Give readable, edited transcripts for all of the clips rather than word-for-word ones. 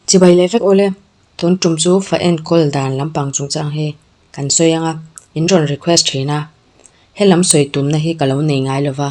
Chibai leh vek awle, tun tum chu fa enkawl dan lampang chungchang hi kan sawi anga in rawn request thin a, helam sawi tumna hi ka lo nei ngai lova,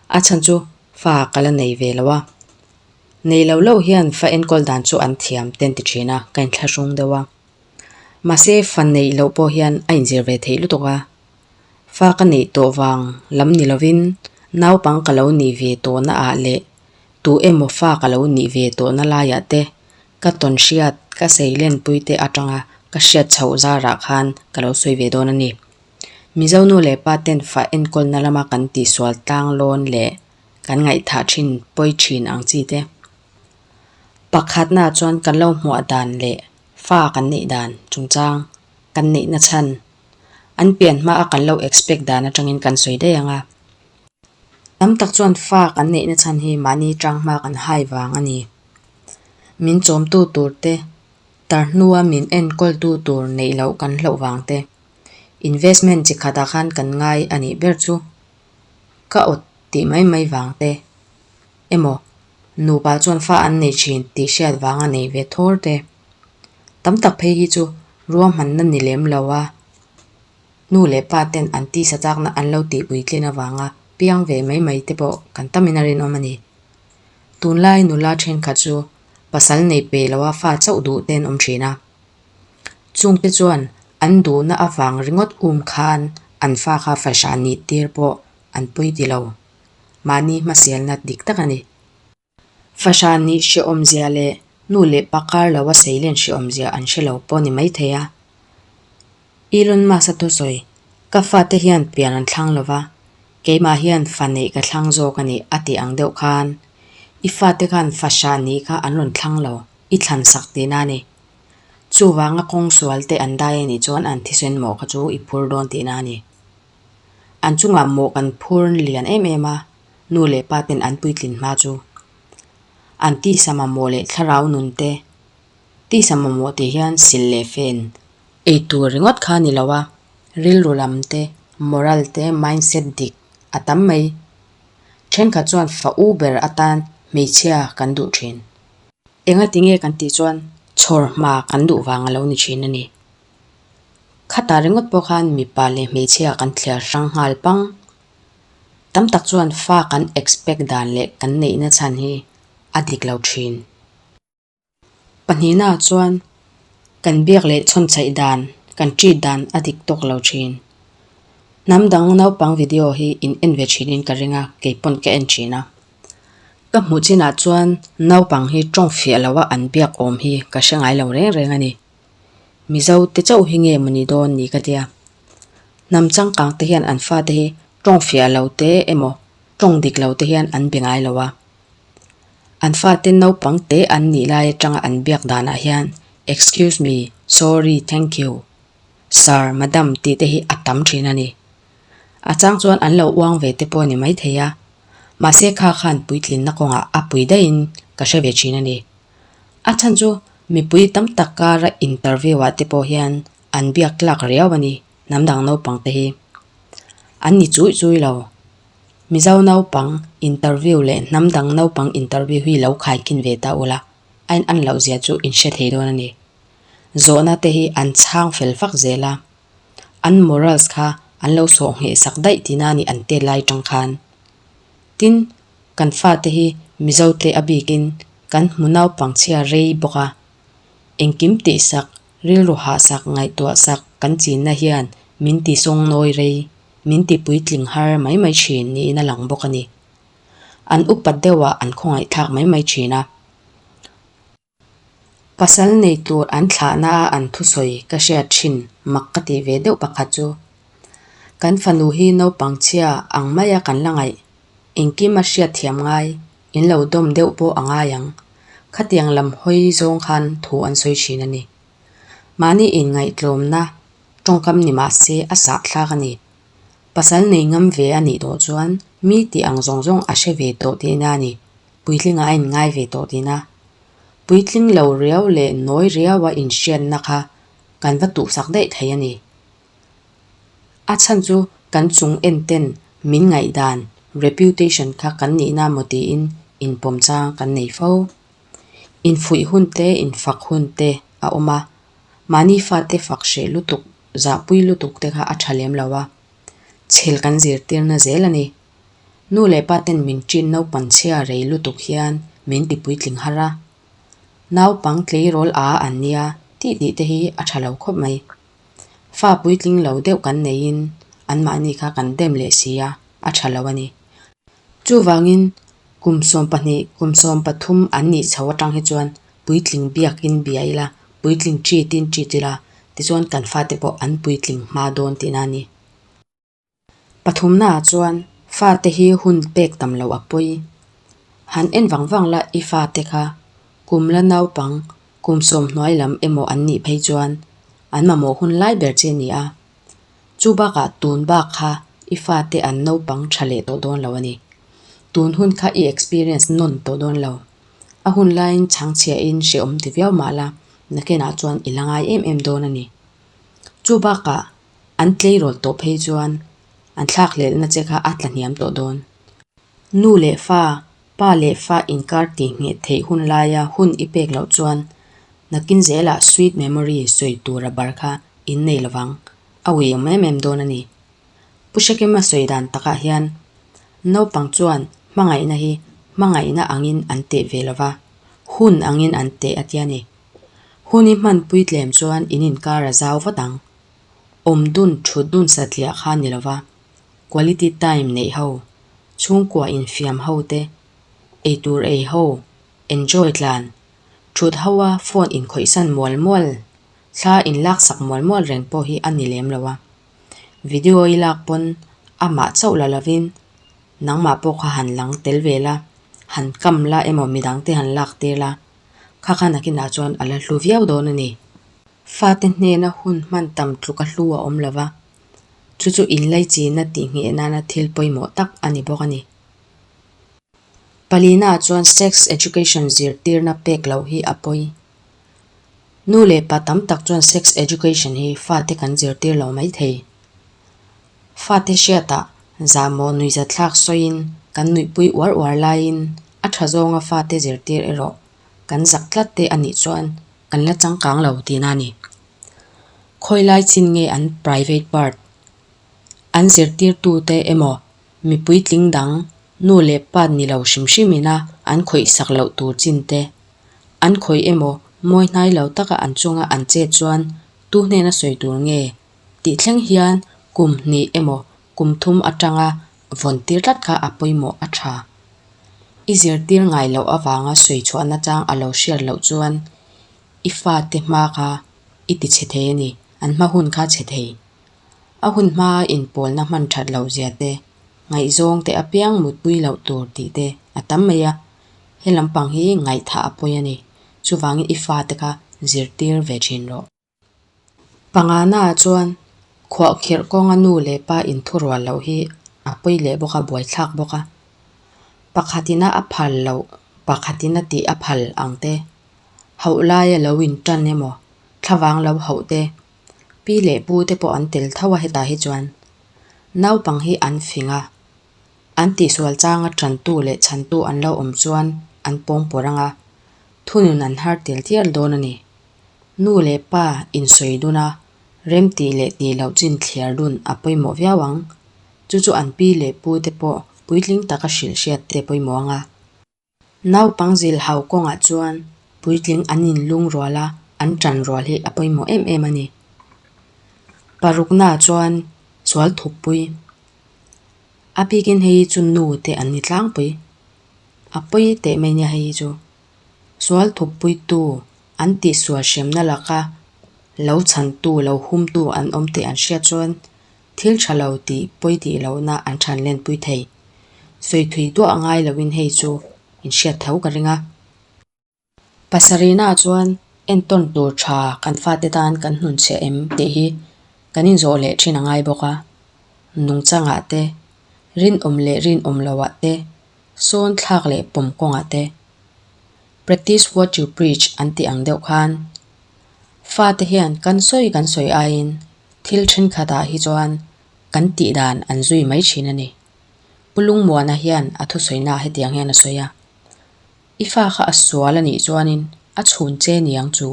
a chhan chu fa ka la nei ve lo a. Nei lo lo hian fa enkawl dan chu an thiam ten ti thin a, ka inthlahrung deuh a. Mahse fa neih loh pawh hian a inzir ve theih lutuk a, fa ka neih tawh vang lam ni lovin naupang ka lo nih ve tawhna ah leh tu emaw fa ka lo nih ve tawhna laiah te ka tawn hriat ka seilenpui te atanga ka hriat chhoh zarah khan ka lo sawi ve dawn a ni. Mizo nu leh pa ten fa enkawlna lama kan tihsual tlang lawn leh kan ngaihthah thin pawi thin ang chi te. Pakhatna chuan kan lo hmuah dan leh fa kan neih dan chungchang kan neihna chhan an pian hmaa kan lo expect dan atangin kan sawi daih ang a. Tam tak chuan fa kan neihna chhan hi mahni tang hma kan hai vang a ni. Min chawmtu tur te, tar hnua min enkawltu tur neih loh kan hlauh vang te, investment chi khatah khan kan ngai a nih ber chu ka awt tih mai mai vang te emaw nupa chuan fa an nei thin tih hriat vanga nei ve thawr te. Tam tak phei hi chu ruahmanna ni lem lo a, nu leh pa ten an tisa chakna an lo tihpui tlin avanga piang ve mai mai te pawh kan tamin a rinawm a ni. Tunlai nula thenkhat chu pasal nei pe lo a fa chauh duh te an awm thin a. Chungte chuan an duhna avang ringawt um khan an fa kha fahrah nih tir pawh an pawi ti lo. Mahni hmasialna dik tak a ni. Fahrah nih hrehawmzia leh nu leh pa kar lo a seilen hrehawmzia an hre lo pawh a ni maithei a. Elon Musk-a thusawi, Ka fate hian pian an thlang lo va, keimah hian fa neih ka thlang zawk a ni a tih ang deuh khan, I fate khan fahrah nih kha an rawn thlang lo, i thlan sak tihna a ni. Chuvanga kawng sual te an dai a nih chuan an thisen mawh kha chu i phur dawn tihna a ni. An chungah mawh kan phur lian em em a, nu leh pa ten an puitlin hma chu. An tisa mamawh leh thlarau nun te, tisa mamawh tih hian sil leh fen ei tur ringawt kha a ni lo a, rilru lam te, moral te, mindset dik a tam mai. Thenkhat chuan fa u ber atan hmeichhia kan duh thin. Enga tinge kan tih chuan chhawr hma kan duh vang a lo ni thin a ni. Khatah ringawt pawh khan mipa leh hmeichhia kan thliar hrang nghal pang. Tam tak chuan fa kan expect dan leh kan neihna chhan hi a dik lo thin. Pahnihna chuan kan biak leh chhawnchhaih dan, kan treat dan a dik tawk lo thin. Hnam dang naupang video hi in en ve thinin ka ring a, kei pawn ka en thin a. Ka hmuh chinah chuan naupang hi tawng fiah loa an biak awm hi ka hre ngai lo reng reng a ni. Mizo te chauh hi nge maw ni dawn ni ka tia. Hnam changkang te hian an fate hi tawng fiah lo te emaw tawng dik lo te hian an be ngai lo a. An fate naupang te an nih lai atanga an biak danah hian excuse me, sorry, thank you, sir, madam tih te hi a tam thin a ni. A chang chuan an lo uang ve te pawh a ni maithei a, mahse kha khan puitlinna kawngah a pui daihin ka hre ve thin a ni. A chhan chu mipui tam tak kara interview ah te pawh hian an biak tlak riau a ni, hnam dang naupang te hi. An ni chui chui lo. Mizo naupang interview leh hnam dang naupang interview hi lo khaikhin ve ta ula, a in an loh zia chu in hre thei dawn a ni. Zawhna te hi an chhang fel fak zel a. An morals kha an lo sawh ngheh sak daih tihna a ni an tet lai tang khan. Tin, kan fate hi Mizote a bikin kan hmu naupang chhia rei bawk a. Engkim tihsak, rilru hahsak, ngaihtuahsak kan chinna hian min ti sawngnawi rei, min ti puitling har mai mai thin niin a lang bawk a ni. An upat deuhah an khawngaihthlak mai mai thin a. Pasal nei tur an thlahna a an thusawi ka hriat thin mak ka tih ve deuh pakhat chu. Kan fanu hi naupang chhia ang maia kan la ngaih, engkim a hriat thiam ngai, in lo dawm deuh pawh a ngai ang. Khatiang lam hawi zawng khan thu an sawi thin a ni. Mahni inngaihtlawmna tawngkam ni mah se a sahthlak a ni. Pasal nei ngam ve a nih tawh chuan mi tih ang zawng zawng a hre ve tawh tihna a ni. Puitlingah a inngai ve tawh tihna. Puitling lo riau leh nawi riaua inhriatna kha kan va tuhsak daih thei a ni. A chhan chu kan chung enten min ngaihdan, reputation, kha kan nihna maw tiin inpawm chang kan nei fo. Infuih hun te, infak hun te a awm a, mahni fate fak hreh lutuk, zahpui lutuk te kha a tha lem lo a, chhel kan zirtirna zel a ni. Nu leh pa ten min chin naupan chhia rei lutuk hian min ti puitling har a, naupang tleirawl a an nia tih tih te hi a tha lo khawp mai. Fa puitling lo deuh kan neiin anmahni kha kan dem leh si a, a tha lo a ni. Chuvangin kum 12, kum 13 an nih chho atang hi chuan puitling biakin bia ila, puitling treat-in treat ila, tichuan kan fate pawh an puitling hma dawn tihna a ni. Pathumnaah chuan fate hi hun pek tam loh a pawi. Han en vang vang la i fate kha kum la naupang kum sawm hnuai lam emaw an nih phei chuan an mamawh hun lai ber che a ni a. Chu bakah tun bak kha i fate an naupang tha leh tawh dawn lo a ni. Tun hun kha i experience nawn tawh dawn lo. A hun laiin chhangchhiahin hrehawm ti viau mah la, nakinah chuan i la ngai em em dawn a ni. Chu bakah an tleirawl tawh phei chuan an thlakhlelhna che kha a tla hniam tawh dawn. Nu leh fa, pa leh fa inkar tih ngheh theih hun laia hun i pek loh chuan nakin zelah sweet memory sawi tura bar kha in nei lovang, a uiawm em em dawn a ni. Pu Hrekima sawi dan takah hian naupang chuan hmangaihna hi hmangaihna angin an teh ve lova, hun angin an teh a tia ni. Hun i hmanpui tlem chuan in inkar a zau vat ang. Awm dun thut dun satliah kha ni lova, quality time neih ho, chhungkua infiam ho te, eitur ei ho, enjoy tlan, thut ho a phone inkhawihsan mual mual, thla inlaksak mual mual reng pawh hi a ni lem lo a. Video i lak pawn amah chauh la lovin nangmah pawh kha han lang tel ve la, han kam la emaw midangte han lak tir la, kha kha nakinah chuan a la hlu viau dawn a ni. Fate hnena hun hman tam tluka hlu a awm lova, chu chu inlaichina tih ngheh nana thil pawimawh tak a ni bawk a ni. Palina chuan sex education zirtirna pek loh hi a pawi. Nu leh pa tam tak chuan sex education hi fate kan zirtir lo mai thei. Fate hriatah zahmawh nuihzatthlak sawiin kan nuihpui uar uar laiin a tha zawnga fate zirtir erawh kan zak tlat te a nih chuan kan la changkang lo tihna a ni. Khawi lai chin nge an private part? An zirtirtute emaw mi puitling dang nu leh pa ni lo hrim hrim ina an khawih sak loh tur chin te, an khawih emaw mawi hnai lo taka an chunga an chet chuan tu hnena sawi tur nge tih thleng hian kum hnih emaw kum thum atanga vawn tir tlat kha a pawimawh a tha. I zirtir ngai loh avanga sawi chhuahna chang a lo hriat loh chuan i fate hma kha i ti chhe thei a ni, an hma hun kha chhe thei. A hun hmaa inpawlna hman that loh zia te, ngaihzawng te apiang mutpui loh tur tih te a tam mai a, he lampang hi ngaihthah a pawi a ni. Chuvangin i fate kha zirtir ve thin rawh. Pangana chuan khuahkhirh kawnga nu leh pa inthurual loh hi a pawi leh bawk a, buaithlak bawk a. Pakhatina a phal loh, pakhatina tih a phal ang te, hauh laia lo intan emaw, thlavang lo hauh te, pi leh pu te pawh an tel tho a hetah hi chuan. Naupang hi an fing a, an tihsual changa tantu leh chhantu an lo awm chuan an pawngpawrh ang a, thunun an har tel tial dawn a ni. Nu leh pa insawi dun a, rem tih leh tih loh chin thliar dun a pawimawh viau ang. Chu chu an pi leh pu te pawh puitling taka hrilh hriat te pawimawh ang a. Naupang zil hau kawngah chuan puitling an inlung rual a, an tan rual hi a pawimawh em em a ni. Paruknaah chuan sual thukpui. A bikin hei hi chu nu te an ni tlangpui. A pawi teh mai nia hei hi chu. Sual thukpuitu an tihsual hremna laka lo chhantu, lo humtu an awm tih an hriat chuan thil tha lo tih pawi tih lohna an than lenpui thei. Sawi thui duah ngai loin hei chu in hriat tho ka ring a. Pasarihnaah chuan entawn tur tha kan fate tan kan hnunchhiah em tih hi kan inzawh leh thin a ngai bawk a. Nungchangah te, rinawm leh rinawm loah te, sawn thlak leh pawm kawngah te. Practice what you preach an tih ang deuh khan fate hian kan sawi kan sawi aiin thil thenkhatah hi chuan kan tih dan an zui mai thin a ni. Pu Lungmuana hian a thusawi naah hetiang hian a sawi a. I fa kha a sual a nih chuanin a chhun che niang chu.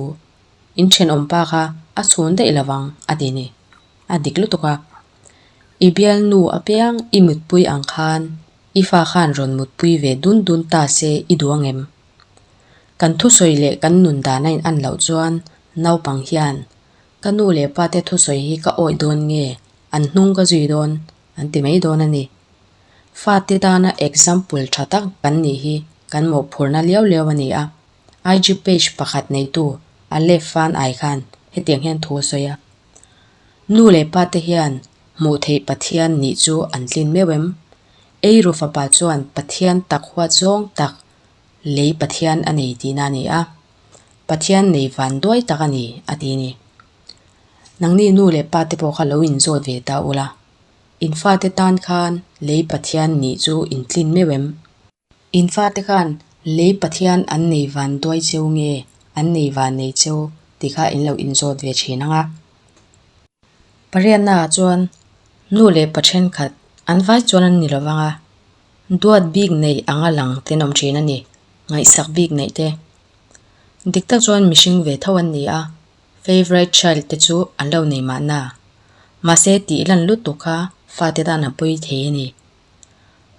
In thenawmpa kha a chhun daih lovang a ti ni. A dik lutuk a. I bialnu apiang i mutpui ang khan i fa khan rawn mutpui ve dun dun ta se i duh ang em? Kan thusawi leh kan nun dan a in an loh chuan naupang hian ka nu leh pa te thusawi hi ka awih dawn nge an hnung ka zui dawn an ti mai dawn a ni. Fate tana example tha tak kan nih hi kan mawhphurhna liau liau a ni a. IG page pakhat neitu Aleph Fan Ai khan hetiang hian thu a sawi a, Nu leh pa te hian hmuh theih Pathian nih chu an tlin meuh em? Eiru fapa chuan Pathian tak huat zawng tak lei Pathian a nei tihna a ni a, Pathian nei van duai tak a ni a ti ni. Nangni nu leh pa te pawh kha lo inzawt ve ta ula, in fate tan khan lei Pathian nih chu in tlin meuh em? In fate khan lei Pathian an nei van duai cheu nge an nei van nei cheu tih kha in lo inzawt ve thin ang a. Pariatnaah chuan nu leh pa thenkhat an vai chuan an ni lo vang a, duat bik nei anga lang te an awm thin a ni, ngaihsak bik neih te. Dik tak chuan mihring ve tho an ni a, favourite child te chu an lo nei mahna. Mahse tih lan lutuk kha fate tan a pawi thei a ni.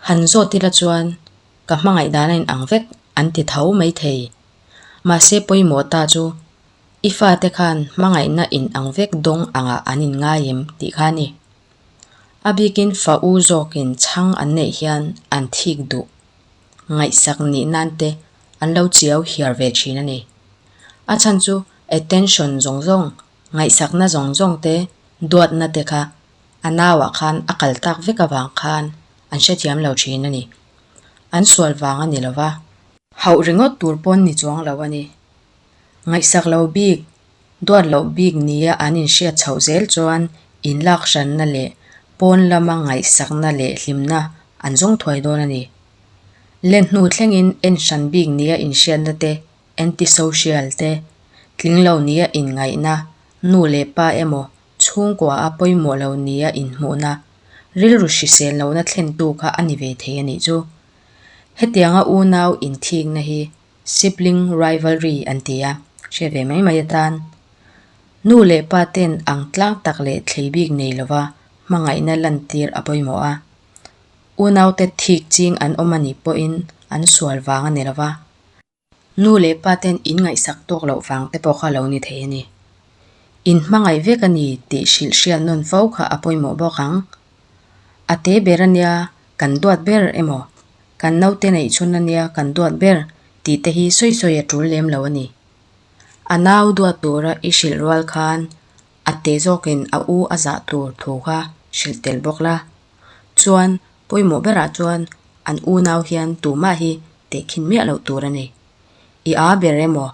Han zawt ila chuan ka hmangaih dan a inang vek an ti tho mai thei. Mahse pawimawh ta chu i fate khan hmangaihna inang vek dawng angah an inngai em tih kha a ni. A bikin fa u zawkin chhang an neih hian an thik duh. Ngaihsak nih nan te an lo chiau hiar ve thin a ni. A chhan chu attention zawng zawng, ngaihsakna zawng zawng te, duatna te kha A nauah khan a kal tak vek avang khan an hrethiam lo thin a ni. An sual vang a ni lo va. Hauh ringawt tur pawn ni chuang lo a ni. Ngaihsak lo bik, duat loh bik nia an inhriat chhoh zel chuan inlak hranna leh pawn lama ngaihsakna leh hlimna an zawng thuai dawn a ni. Len hnu thlengin en hran bik nia inhriatna te, anti-social te, tling lo nia inngaihna, nu leh pa emaw Chhungkua a pawimawh lo nia inhmuhna, rilru hrisel lohna thlentu kha a ni ve thei a nih chu. Hetianga unau inthikna hi sibling rivalry an ti a, hriat ve mai mai atan. Nu leh pa ten ang tlang tak leh thlei bik nei lova hmangaihna lantir a pawimawh a. Unaute thik ching an awm a nih pawhin an sual vang a ni lova. Nu leh pa ten in ngaihsak tawk loh vang te pawh kha lo ni thei a ni. In hmangaih vek a ni tih hrilh hriat nawn fo kha a pawimawh bawk ang. A te ber a nia kan duat ber emaw, kan naute neih chhun a nia kan duat ber tih te hi sawi sawi a tul lem lo a ni. A nau duat tura i hrilh rual khan a te zawkin a u a zah tur thu kha hrilh tel bawk la. Chuan pawimawh berah chuan an unau hian tumah hi tehkhin miah loh tur a ni. I aa ber emaw,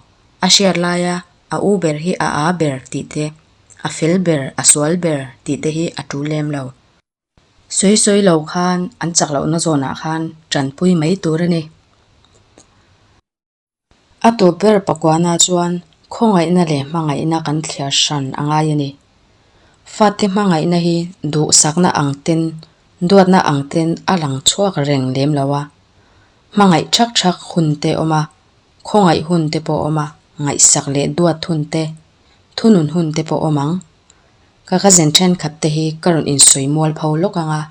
a hriat laia a u ber hi a aa ber tih te, a fel ber, a sual ber tih te hi a tul lem lo. Sawi sawi lo khan an chak lohna zawnah khan tanpui mai tur a ni. A tawp ber pakuana chuan khawngaihna leh hmangaihna kan thliar hran a ngai a ni. Fate hmangaihna hi duhsakna ang ten, duatna ang ten a lang chhuak reng lem lo a. Hmangaih thak thak hun te awm a, khawngaih hun te pawh awm a, ngaihsak leh duat hun te, thunun hun te pawh awm ang. Ka cousin thenkhat te hi ka rawn insawi mual pho lawk ang a.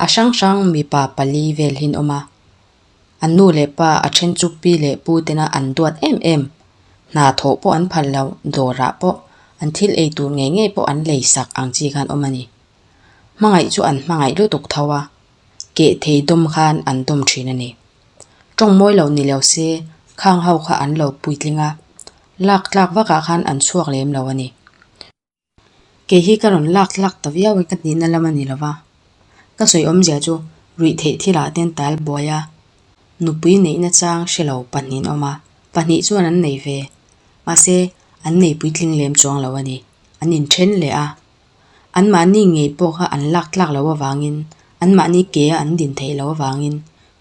A hrang hrang mipa pali vel hin awm a. An nu leh pa a then chu pi leh pu tena an duat em em. Hna thawh pawh an phal lo, dawrah pawh an thil ei tur ngei ngei pawh an lei sak ang chi khan awm a ni. Hmangaih chu an hmangaih lutuk tho a, keh thei dawm khan an dawm thin a ni. Tawng mawi lo ni lo se khang ho kha an lo puitling a, lak tlak vakah khan an chhuak lem lo a ni. Kei hi ka rawn lak tlak ta viau e ka tihna lam a ni lo va. Ka sawi awmzia chu ruih theih thilah ten tal buai a, nupui neihna chang hre lo pahnihin awm a, pahnih chuan an nei ve. Mahse, an nei puitling lem chuang lo a ni. An inthen leh a. Anmahni ngei pawh kha an lak tlak loh avangin, anmahni ke a an din theih loh avangin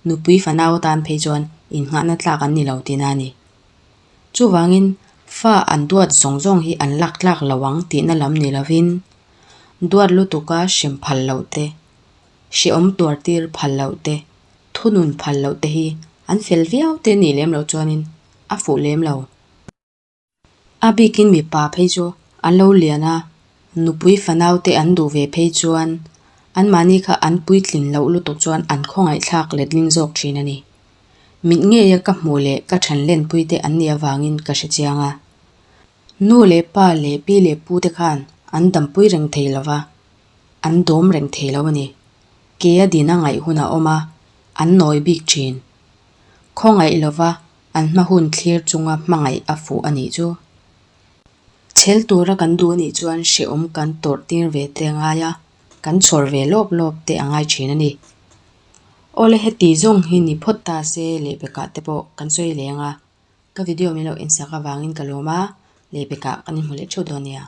nupui fanau atan phei chuan innghahna tlak an ni lo tihna a ni. Chuvangin, fa an duat zawng zawng hi an lak tlak lo ang tihna lam ni lovin, duat lutuka hrem phal loh te, hrehawm tuartir phal loh te, thunun phal loh te hi An fel viau te nih lem loh chuanin a fuh lem lo. A bikin mipa phei chu an lo lian a, nupui fanau te an duh ve phei chuan anmahni kha an puitlin loh lutuk chuan an khawngaihthlak letling zawk thin a ni. Mit ngeia ka hmuh leh ka then lenpui te an nih avangin ka hre chiang a. Nu leh pa leh pi leh pu te khan an dampui reng thei lo va, an dawm reng thei lo a ni. Ke a din a ngaih hun a awm a, an nawi bik thin. Khawngaih lova an hma hun thlir chunga hmangaih a fuh a nih chu. Chhel tura kan duh a nih chuan hrehawm kan tawrh tir ve te a ngai a, kan chhawr ve lawp lawp te a ngai thin a ni. Awle heti zawng hi ni phawt ta se lehpekah te pawh kan sawi leng a, ka video min lo ensak avangin ka lawm a, lehpekah kan inhmu leh theuh dawn nia.